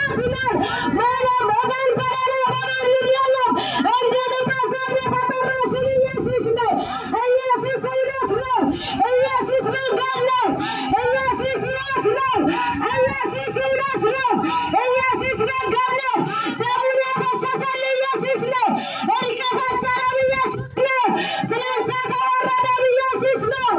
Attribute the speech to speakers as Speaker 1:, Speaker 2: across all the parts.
Speaker 1: ያድናል። ምንም ወገን በሌለው በማንም የለም። እንድንገዛን የተጠራ ስም ኢየሱስ ነው። ኢየሱስ እውነት ነው። ኢየሱስ መንገድ ነው። ኢየሱስ ሕይወት ነው። ኢየሱስ እውነት ነው። ኢየሱስ መንገድ ነው። ደሙን ያፈሰሰልን ኢየሱስ ነው። እርቅ የፈጠረው ኢየሱስ ነው። ስለአንተ የተዋረደው ኢየሱስ ነው።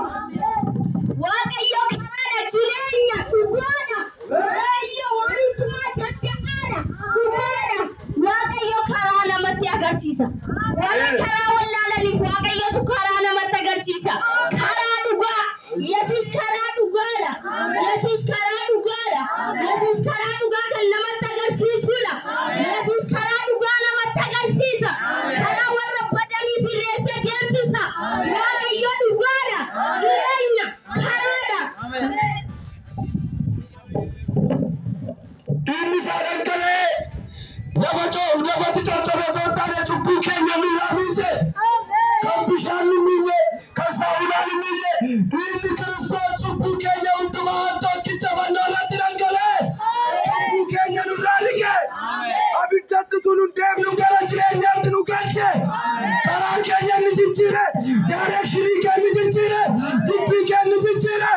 Speaker 1: Waaqayyo karaadha jireenya dhugaadha. Waaqayyo waan hundumaa danda'aadha dhugaadha. Waaqayyo karaa namatti agarsiisa. Warra karaa wallaalaniif Waaqayyotu karaa namatti agarsiisa. Karaa dhugaa. Yesus karaa dhugaadha. Yesus karaa dhugaadha. Yesus karaa dhugaa kan namatti agarsiisudha. Yesus karaa dhugaa namatti agarsiisa. Karaa warra badanii sirreessee deemsisa. Waaqayyo dhugaadha. Jireenya karaadha.
Speaker 2: Dhiigni isaa dhangala'ee lafa coo'u lafatti caccabe otoo hin taane cubbuu keenya nurraa miice. Kan bishaan hin miinye, kan saamunaan hin miinye, dhiigni Kiristoos cubbuu keenya hundumaa al tokkicha fannoo irratti dhangala'ee cubbuu keenya nurraa dhiqe. Abiddatti utuu nun deemnu gara jireenyaatti nu galche. Karaa keenya ni jijjiire, direction keenya ni jijjiire, dubbii keenya ni jijjiire.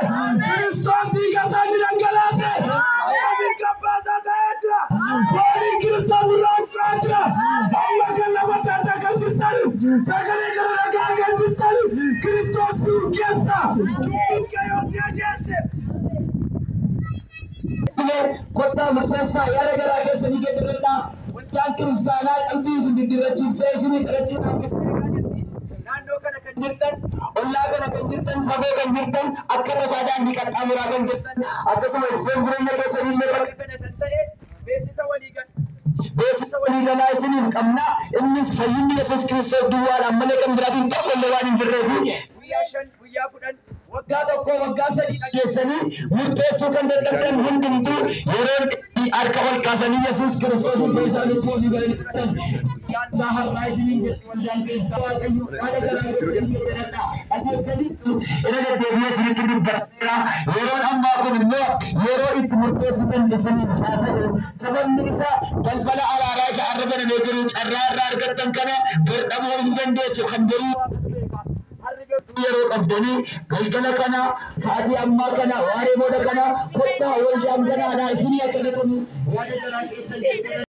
Speaker 2: Kiristoos dhiiga isaa ni dhangalaase. Amma mirga abbaa isaa ta'ee jira. Fooniin Kiristoos nurraa bu'aa jira. Amma kan lafa adda addaa kan jirtan, sagalee kana dhagaa kan jirtan, Kiristoos si urgeessa. Cubbuun kee yoo si ajeesse.
Speaker 3: Kottaa murteessaa yaada garaa keessanii geeddaradhaa. Waldaan kiristaanaa qalbii isin diddiirrachiiftee isinii kadhachuudhaaf
Speaker 4: Naannoo kana kan
Speaker 3: jirtan, ollaa kana kan jirtan, fagoo kan jirtan, akka tasaa daandii qaxxaamuraa kan jirtan, akkasuma iddoon jireenya keessanii illee bakka
Speaker 4: kana kan ta'e beeksisa walii gala.
Speaker 3: beeksisa walii galaa isiniif qabna. Innis fayyinni Yesuus Kiristoos duwwaadhaan malee kan biraatiin tokko illee waan hin jirreefi
Speaker 4: Guyyaa 5, guyyaa 10, waggaa 1, waggaa 3
Speaker 3: geessanii murteessuu kan dadhabdan hundumtuu yeroo harka ol kaasanii Yesuus Kiristoos iddoo isaa lubbuu ofii galanii fudhatan. Isaa har'aa isiniin jedhu waldaan keessaa Waaqayyo haala garaa keessanii geeddaradhaa. Dhageessanii irra deddeebi'ee isinitti dubbateera. Yeroon ammaa kun immoo yeroo itti murteessitan isiniif haa ta'u. Sababni isaa balbala araaraa isa arra banamee jiru carraa irraa argattan kana dhabuu hin dandeessu kan boruu yeroo qabdanii galgala kana sa'aatii ammaa kana waaree booda kana kottaa waldaan ganaadhaa isinii akka dhaqamu yaada garaa keessan.